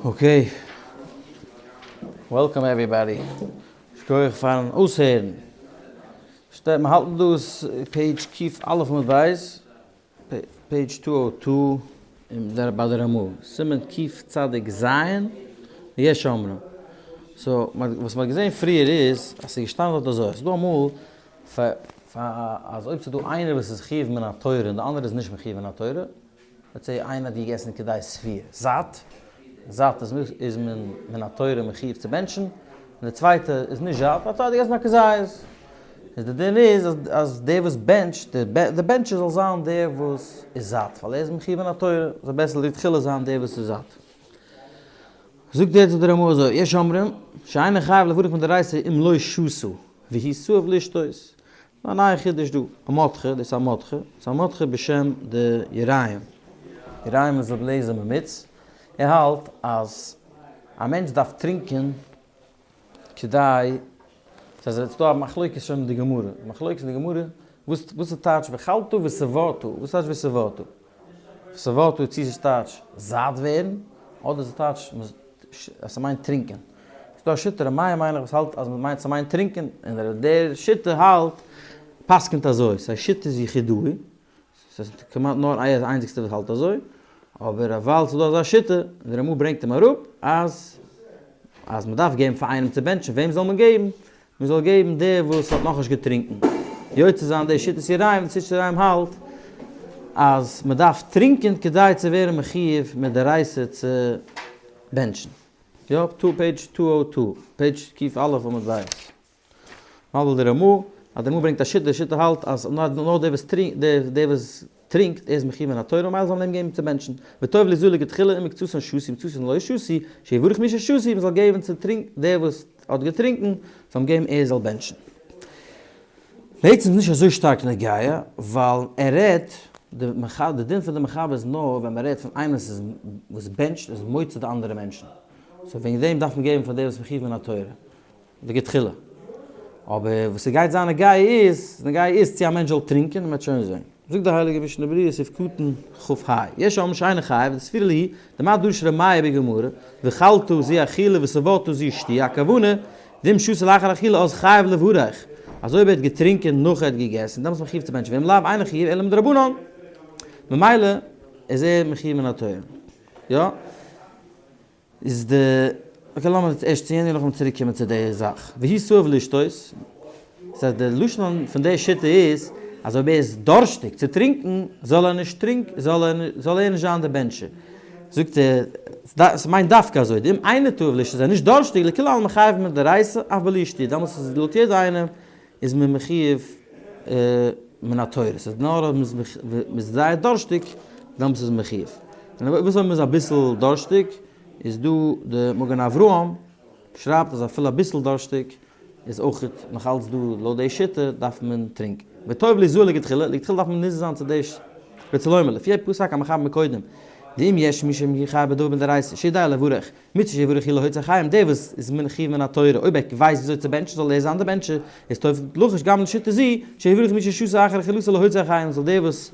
Okay, welcome everybody. שכוח פארן אויסהערן. שטייט מיר האלטן דא איז page קוף אלף עמוד בית, page 202 אין דער ביי דער רמא, סימן קוף צדיק ז', ויש אומרים. So וואס מ'האט געזען פריער איז אז ס'איז געשטאנען דארט אזוי, ס'איז דא אמאל פאר אז אויב ס'איז דא איינער וואס איז חיוב מן התורה און די אנדערע איז נישט מחיוב מן התורה, let's say איינער האט געגעסן כדי שביעה, זאט, זאט איז איז מען מן התורה מחיוב צו בענטשן, און די צווייטע איז נישט זאט, האט געגעסן א כזית. איז די דין איז אז אז דער וואס בענטשט, די בענטשער זאל זיין דער וואס איז זאט, ווייל ער איז מחיוב מן התורה, זאל בעסער לכתחילה זיין דער וואס איז זאט. זאגט יעצט דער רמא אזוי, יש אומרים, שאינו חייב לברך מדאורייתא אם לא שתה, והוא שבע לשתות. א נייע חידוש דא, א מרדכי, דאס איז א מרדכי, ס'איז א מרדכי בשם די יראים, יראים איז רבי אליעזר ממיץ, ער האלט אז א מענטש דארף טרינקען כדי, ס'איז דא א מחלוקת שוין אין די גמרא, מחלוקת אין די גמרא, וואס וואס איז טייטש ואכלת ושבעת, וואס טייטש ושבעת? ושבעת צו ס'איז טייטש זאט ווערן, אדער ס'איז טייטש אז ס'מיינט טרינקען. ס'איז דא א שיטה ר' מאיר מיין איך וואס האלט אז מ'מיינט ס'מיינט טרינקען, און דער שיטה האלט פסק'נט אזוי, ס'איז שיטה איז יחידאי, ס'איז כמעט נאר ער איז איינציגסטע וואס האלט אזוי, אבער ווייל ס'איז דא אזא שיטה, און דער רמא ברענגט אים אראפ אז אז מ'דארף געבן פאר איינעם צו בענטשן, וועם זאל מען געבן? מען זאל געבן דער וואס האט נאכנישט געטרינקן. יוצא זיין די שיטת יראים, די שיטת יראים האלט אז מען דארף טרינקען כדי צו ווערן מחיוב מדאורייתא צו בענטשן. יא, טו page 202, page קוף א' עמוד ב'. מבהיל די רמא, אז די רמא ברענגט א שיטה, די שיטה האלט אז נאר דער וואס טרינקט, דער וואס טרינקט, ער איז מחיוב מן התורה, ממילא זאל מען אים געבן צו בענטשן. וטוב ליזהר לכתחילה אם מקצתן שתו מקצתן לא שתו, שיברך מי ששתה, מען זאל געבן צו טרינקן דער וואס האט געטרינקן, זאל מען געבן ער זאל בענטשן. בעצם איז נישט אזוי שטארק נוגע, ווייל ער רעדט, די די דין פון די מחבר איז נאר ווען מען רעדט פון איינער וואס איז וואס בענטשט איז מוציא די אנדערע מענטשן. So וועגן דעם דארף מען געבן פאר דער וואס מחיוב מן התורה. לכתחילה. אבער וואס ס'גייט זיין נוגע איז, נוגע איז צו א מענטש זאל טרינקען, מ'וועט שוין זען. זאגט דער הייליגער משנה ברורה סעיף קטן כ ה, יש אומרים שאינו חייב, דסבירא להו, דמה דרש ר' מאיר בגמרא, ואכלת זו אכילה ושבעת זו שתיה, הכוונה, דאם שתה לאחר אכילה אז חייב לברך, אז אויב ער האט געטרינקען נאך ער האט געגעסן, דעמאלטס איז מען חייב צו בענטשן, ואם לאו אינו חייב אלא מדרבנן. ממילא איז ער מחיוב מן התורה. יא? איז די, okay לאמיר ערשט צו ענדיגן נאכדעם צוריק קומען צו די זאך. והוא שבע לשתות, ס'הייסט די לשון פון די שיטה איז אז אויב ער איז דארשטיג צו טרינקן זאל ער נישט טרינק זאל ער זאל ער נישט זיין די בענטשער. זאגט ער, ס'מיינט דווקא אזוי, דאם אינו תאב לשתות איז ער נישט דארשטיג לכולי עלמא חייב מדאורייתא אף בלי שתי' דאמאלס איז לויט יעדע איינעם איז מען מחיוב מן התורה, ס'איז נאר אויב מ'איז זייער דארשטיג דאמאלס איז מען מחיוב. און וואס אויב מ'איז אביסל דארשטיג, איז דא די מגן אברהם שרייבט אז אפילו אביסל דארשטיג איז אויך נאך אלץ דא לויט די שיטה דארף מען טרינקען. וטוב ליזהר לכתחילה, לכתחילה דארף מען נזהר זיין צו די רצה לומר, לפי הפסק המחבר מקודם, דאם יש מי שמחייב בדבר מדאורייתא שיודע לברך, מצוה שיברך הוא להוציא אחרים, דער וואס איז מחיוב מן התורה, אויב ער ווייסט וויאזוי צו בענטשן זאל ער זיין דער בענטשער, איז טוב לחוש גם לשיטה זו, שיברך מי ששתה אחר אכילתו להוציא אחרים, זאל דער וואס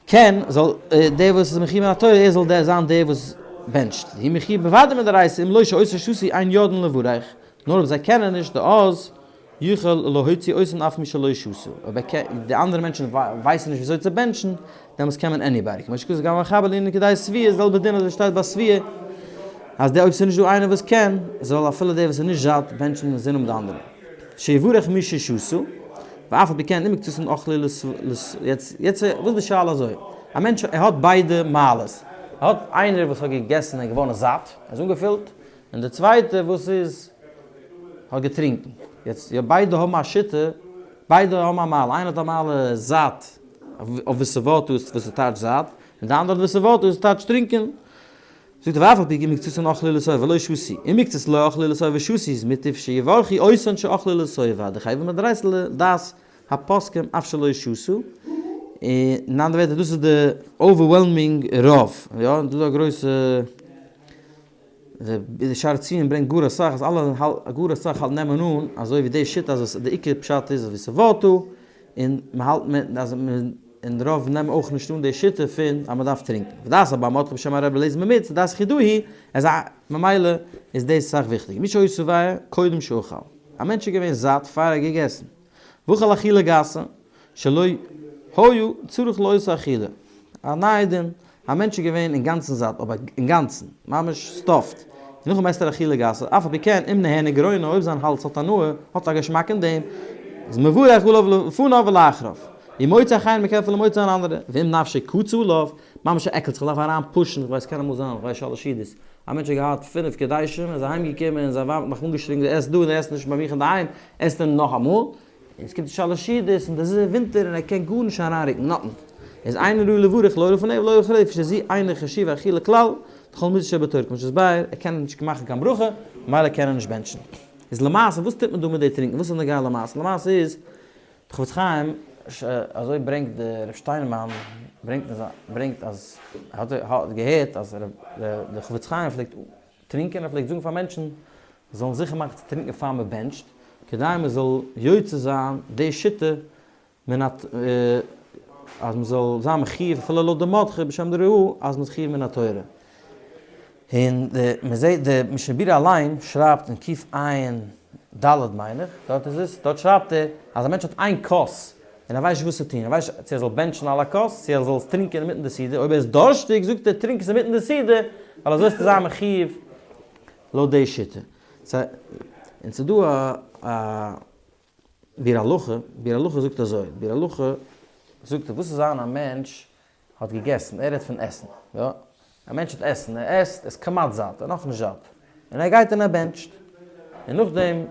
קען, זאל דער וואס איז מחיוב מן התורה, ער זאל דער זיין דער וואס בענטשט. הוא מחיוב בוודאי מדאורייתא, אם לא שאותן שתו אין יודעין לברך, נאר אויב זיי קענען נישט, דאז יוכל להוציא אותן אף מי שלא שתה, אויב ער קען, די אנדערע מענטשן ווייסן נישט וויאזוי צו בענטשן, דעמאלטס קען מען anybody, כמו שכתוב גם המחבר לענין כדי שביעה, זעלבע דין אזוי שטייט ביי שביעה, אז די אויב ס'איז נישט דא איינער וואס קען, זאל אפילו דער וואס איז נישט זאט בענטשן אין זין האבן די אנדערע. שיברך מי ששתה, ואף על פי כן אם מקצתן אכלו לס לס יעצט יעצט וואס איז די שאלה אזוי, א מענטש ער האט ביידע מעלות, ער האט איינער וואס האט געגעסן און געווארן זאט, ער איז אנגעפילט, און די צווייטע וואס איז האט געטרינקן. יעצט יא ביידע האבן א שיטה, ביידע האבן א מעלה, איינער האט א מעלה זאט אויף ושבעת וואס איז טייטש זאט, און די אנדערע האט ושבעת וואס טייטש טרינקען. זאגט ער ואף על פי כן מקצתן אכלו לשובע ולא שתו, אם מקצת לא אכלו לשובע ושתו איז מוטב שיברכו אותן שאכלו לשובע, דחייבין מדאורייתא לדעת הפוסקים אף שלא שתו, אין אנדערע ווערטער דאס איז די overwhelming רוב, יא, דא איז א גרויסע. די שער ציון ברענגט גאר אסאך אז אלע גאר אסאך האלט נעמען אן אזוי ווי די שיטה אז די עיקר פשט איז ושבעת און מען האלט אז מען. און רוב נעמען אויך נישט אן די שיטה פון אז מען דארף טרינקען. ודעת הבעל מרדכי בשם הרבי אליעזר ממיץ, דעת חידא היא, אז א ממילא איז דאס אסאך וויכטיגער. מי שהיה שבע קודם שאכל. א מענטש איז געווען זאט פאר ער האט געגעסן. ואכל אכילה גסה, שלא היה צריך לאותה אכילה. א נייע דין, א מענטש איז געווען אינגאנצן זאט, אבער אינגאנצן, ממש stuffed, און נאכדעם עסט ער אכילה גסה, אף על פי כן, אם נהנה גרונו, אויב זיין האלז האט הנאה, האט א געשמאק אין דעם, איז מברך עליו לפניו ולאחריו. ומוציא אחרים מ'קען אפילו מוציא זיין אנדערע, ואם נפשו קצה עליו, ממש ער עקלט זיך, דארף אריין push ן, איך ווייס קען אמאל זיין, איך ווייס שלש סעודות, א מענטש האט געהאט פינף קידושים, ער איז אהיים געקומען און זיין ווייב האט נאך אנגעשריגן דו עסט דא און דו עסט נישט ביי מיך אינדערהיים, עסט ער נאכאמאל, און עס קומט צו שלש סעודות און דאס איז ווינטער און ער קען גארנישט אריינרוקן, נאטן. איז אינו ראוי לברך לא לפניה ולא לאחריה לפי שזו אינה חשובה אכילה כלל, לכל מצוות שבתורה כמו שהתבאר, ער קען נישט מאכן קיין ברכה, ממילא קען ער נישט בענטשן. איז למעשה וואס טוט מען דא מיט די טרינקען, וואס איז נוגע למעשה? למעשה איז, די חפץ חיים, אזוי ברענגט די רב שטיינמאן, ברענגט אין זיין, ברענגט אז ער האט געהערט אז די חפץ חיים פלעגט טרינקען, ער פלעגט זאגן פאר מענטשן זאלן זיכער מאכן צו טרינקען פאר מען בענטשט, כדי מען זאל יוצא זיין די שיטה מן הת אז מען זאל זיין מחיוב אפילו לויט די מרדכי בשם די רא"ה אז מען איז חיוב מן התורה. און די מען זעט די משנה ברורה אליין שרייבט אין קע"ד מיין איך, דארט איז עס, דארט שרייבט ער אז א מענטש האט איין כוס און ער ווייסט נישט וואס צו טון, ער ווייסט נישט צו ער זאל בענטשן על הכוס צו ער זאל עס טרינקען אינמיטן די סעודה, אויב ער איז דארשטיג זאגט ער טרינק עס אינמיטן די סעודה ווייל אזוי וועסטו זיין מחיוב לויט די שיטה. און ס'איז דא א ביאור הלכה, ביאור הלכה זאגט אזוי, ביאור הלכה זאגט וואס איז זיין א מענטש האט געגעסן, ער רעדט פון עסן, יא, א מענטש האט עסן, ער עסט, ער איז כמעט זאט, ער איז נאכנישט זאט, און ער גייט און ער בענטשט, און נאכדעם,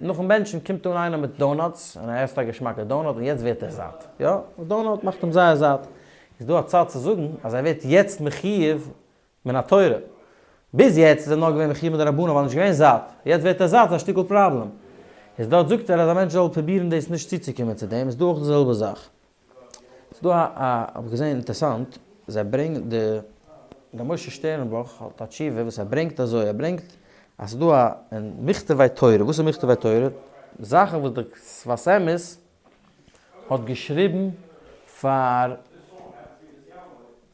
נאכן בענטשן קומט אן איינער מיט donuts, און ער עסט א געשמאקע donut, און יעצט ווערט ער זאט, יא, donut מאכט אים זייער זאט, איז דא א צד צו זאגן אז ער ווערט יעצט מחיוב מן התורה. ביז יעצט איז ער נאר געווען מחיוב מדרבנן ווייל נישט געווען זאט, יעצט ווערט ער זאט איז א שטיקל פראבלעם. איז דארט זאגט ער אז א מענטש זאל פרובירן דאס נישט צוצוקומען צו דעם, איז דא אויך די זעלבע זאך. ס'איז דא א א האב איך געזען אינטערסאנט, זיי ברענגען די ר' משה שטערנבוך האט א תשובה וואס ער ברענגט אזוי, ער ברענגט אז ס'איז דא א אין מכתבי תורה, וואס איז מכתבי תורה? זאכן וואס די שפת אמת האט געשריבן פאר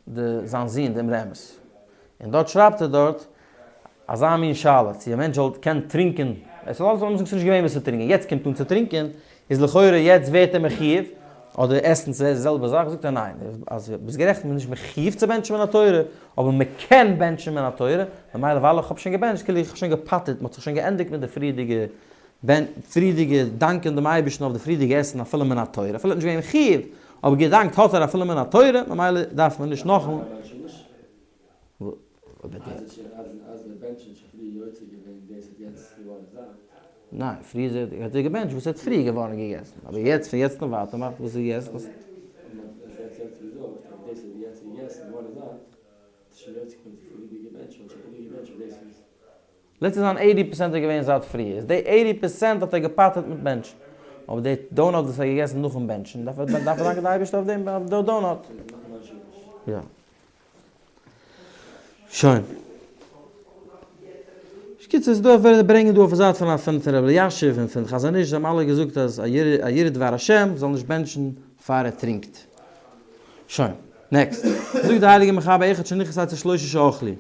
די זיין זון דעם רמז, און דארט שרייבט ער דארט אזא מין שאלה צו א מענטש זאל קען טרינקען, עס איז אלעס נישט געווען וואס צו טרינקען, יעצט קומט אן צו טרינקען, איז לכאורה יעצט ווערט ער מחיוב, אדער עסן ס'איז די זעלבע זאך, זאגט ער ניין, אז ביסט גערעכט מ'איז נישט מחיוב צו בענטשן מן התורה, אבער מ'קען בענטשן מן התורה, ממילא ווייל איך האב שוין געבענטשט כאילו איך האב שוין געפטר'ט, מ'האט זיך שוין געענדיגט מיט די פריערדיגע פריערדיגע דאנקען דעם אייבערשטן אויף די פריערדיגע עסן אפילו מן התורה, אפילו נישט געווען מחיוב, אבער געדאנקט האט ער אפילו מן התורה, ממילא דארף מען נישט נאכאמאל. ניין, פריער האט ער געבענטשט וואס האט פריער געווארן געגעסן, אבער יעצט פון יעצט און ווייטער מאכט וואס איז יעצט. לעצטע זיין eighty percent איז געווען זייט פריער, איז די eighty percent האט ער געפאטערט מיט בענטשן, אבער די donut וואס ער האט געגעסן נאכן בענטשן דארף ער דארף ער דאנקען די אייבערשטער אויף דעם אויף די donut. יא. שוין. בקיצור ס'איז דא ווער ברענגען דא אויפן זייט פון א פון רבי אלישיב און פון חזון איש זיי האבן אלע געזאגט אז א ירא דבר השם זאל נישט בענטשן פאר ער טרינקט. שוין. next. זאגט די הייליגע מחבר אחד שנכנס אצל שלושה שאכלו.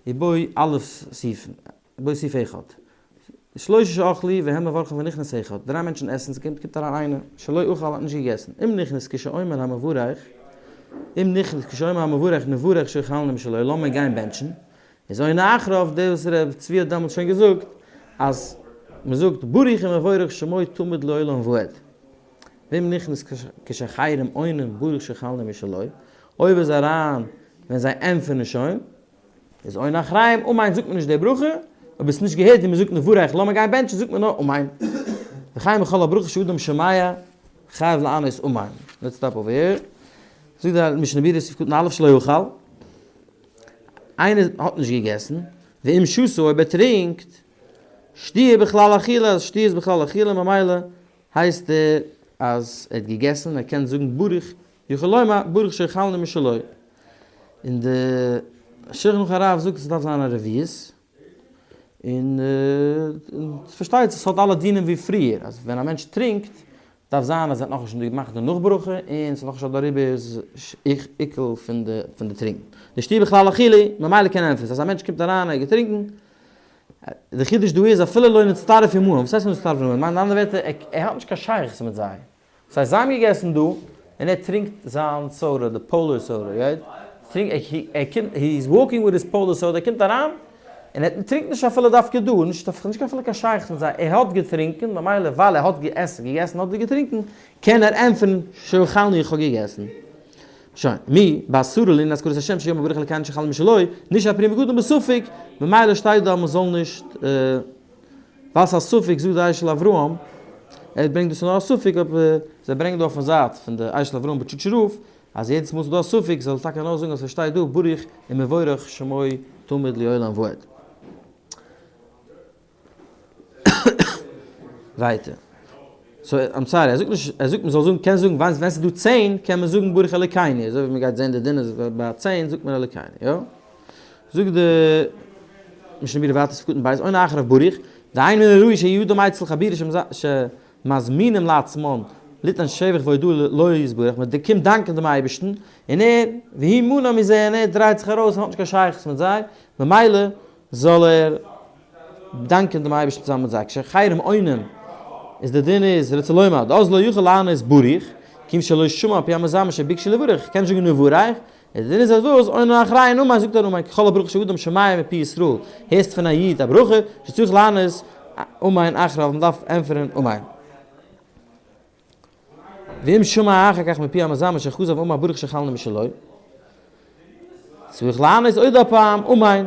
ובו א' סעיפים, ובו סעיף אחד. שלושה שאכלו והם מברכים ונכנס אחד, דריי מענטשן עסן, ס'קומט קומט אריין איינער, שלא אכל האט נישט געגעסן, אם נכנס כשאומר המברך, אם נכנס כשאומר המברך נברך שאכלנו משלו, לאמיר גיין בענטשן, איז עונה אחריו, דאס וואס ר' צבי האט דעמאלטס שוין געזאגט, אז מ'זאגט ברוך ומבורך שמו תמיד לעולם ועד. ואם נכנס כשאחרים עונים ברוך שאכלנו משלו, אויב איז אריין ווען זיי ענטפערן שוין, איז עונה אחריהם, אמן זאגט מען נישט די ברכה, אויב האסט נישט געהערט ווי מען זאגט נברך לאמיר גיין בענטשן זאגט מען נאר אמן. וכן בכל הברכה שאדם שומע חייב לענות אמן. Let's stop over here. זאגט די משנה ברורה סעיף קטן א' שלא אכל, איינער האט נישט געגעסן, ואם שתה אויב ער טרינקט, שתיה בכלל אכילה, אז שתיה איז בכלל אכילה ממילא הייסט ער אז ער האט געגעסן, ער קען זאגן ברוך יכול לומר ברוך שאכלנו משלו. און די שולחן ערוך הרב זאגט אז ס'דארף זיין א רביעית, און פארשטייט זיך ס'האט אלע דינים ווי פריער, אז ווען א מענטש טרינקט. דארף זיין אז ער האט נאכנישט געמאכט די נאך ברכה און ס'איז נאכנישט אדעריבער עיקול פון די פון די טרינקן. די שתי' בכלל אכילה, ממילא קען ער ענטפערן. אז א מענטש קומט אריין ער האט געטרינקן, די חידוש דא איז אפילו לא נצטרף עמהם, וואס הייסט לא נצטרף עמהם? מיינט אין אנדערע ווערטער ער האט נישט קיין שייכות מיט זיי. דאס הייסט זיי האבן געגעסן דא און ער טרינקט זיין soda, די Polar soda, right? ער קומט, he is walking with his Polar soda, ער קומט אריין און ער טרינקט נישט אפילו דווקא דא, נישט נישט אפילו קיין שייכות מיט זיי, ער האט געטרינקען ממילא ווייל ער האט געעסן געגעסן אדער געטרינקען קען ער ענטפערן שאכלנו איך האב געגעסן. שוין, מי, בעשרה לענין הזכרת השם שיאמר ברוך אלקינו שאכלנו משלו, נישט א פרי מגדים בספק, ממילא שטייט דא אז מען זאל נישט, ווייל ס'איז א ספק זאגט די אשל אברהם, ער ברענגט דאס איז נאר א ספק אויב זיי ברענגען דא אויפן זייט פון די אשל אברהם בוטשאטשער רב אז יעדעס מאל ס'איז דא א ספק זאל ער טאקע נאר זאגן אז ס'שטייט דא ברוך ומבורך שמו תמיד לעולם ועד. ווייטער. so I'm sorry, ער זאגט נישט, ער זאגט מ'זאל זאגן, קען זאגן ווען ס'איז דא צען קען מען זאגן ברוך אלוקינו, אזוי ווי מ'גייט זען די דין איז ביי צען זאגט מען אלוקינו, יא? זאגט די משנה ברורה ווייטער סעיף קטן ב', עונה אחריו ברוך, דאין מן הראוי שיהא אדם אצל חבורה שמזמינים לעצמן ליתן שבח והודאה לו יתברך, מען קומט דאנקען דעם אייבערשטן, און ער, והוא מנוע מזה, און ער דרייט זיך ארויס און האט נישט קיין שייכות מיט זיי, ממילא זאל ער דאנקען דעם אייבערשטן צוזאמען מיט זיי, כשאחרים עונים איז די דין איז רוצה לומר, דאז לא יוכל לענות ברוך, כיוון שלא שמע מפי המזמר שביקשו לברך, קען נישט זאגן נברך, איז די דין איז אז וואס, עונה אחריהן אמן, זאגט ער אמן, ככל הברכה שאדם שומע מפי ישראל, הערסט פון א איד א ברכה, שצריך לענות אמן אחריו, מען דארף ענטפערן אמן. ואם שמע אחר כך מפי המזמר שחזר ואמר ברוך שאכלנו משלו, צריך לענות עוד הפעם אמן,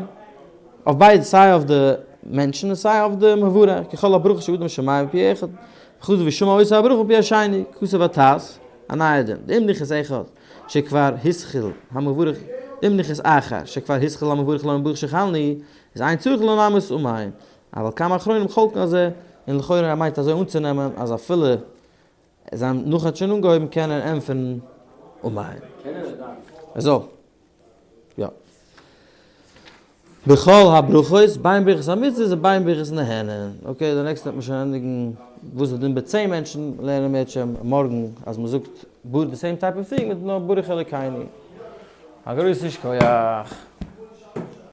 אויף ביידע סיי אויף די מענטשן און סיי אויף די מברך, ככל הברכה שאדם שומע מפי אחד, וחזר ושמע אותה הברכה מפי השני, כתב הט"ז, א נייע דין, דאם נכנס אחד שכבר התחיל המברך, דאם נכנס אחר שכבר התחיל המברך לומר ברוך שאכלנו, איז אין צריך לענות אמן, אבל כמה אחרונים חולקין על זה, און לכאורה ער מיינט אזוי אנצונעמען אז אפילו זיין נאך האט שוין אנגעהויבן קען ער ענטפערן אמן. ער זאל. יא. בכל הברכות, בין ברכת המצוות ובין ברכת נהנין. okay, די נעקסטע וועט מען שוין ענדיגן וואס איז די דין ביי צען מענטשן, לערנען אם ירצה השם מארגן אז מען זאגט די same type of thing מיט נאר ברוך אלוקינו. א גרויסן שכוח.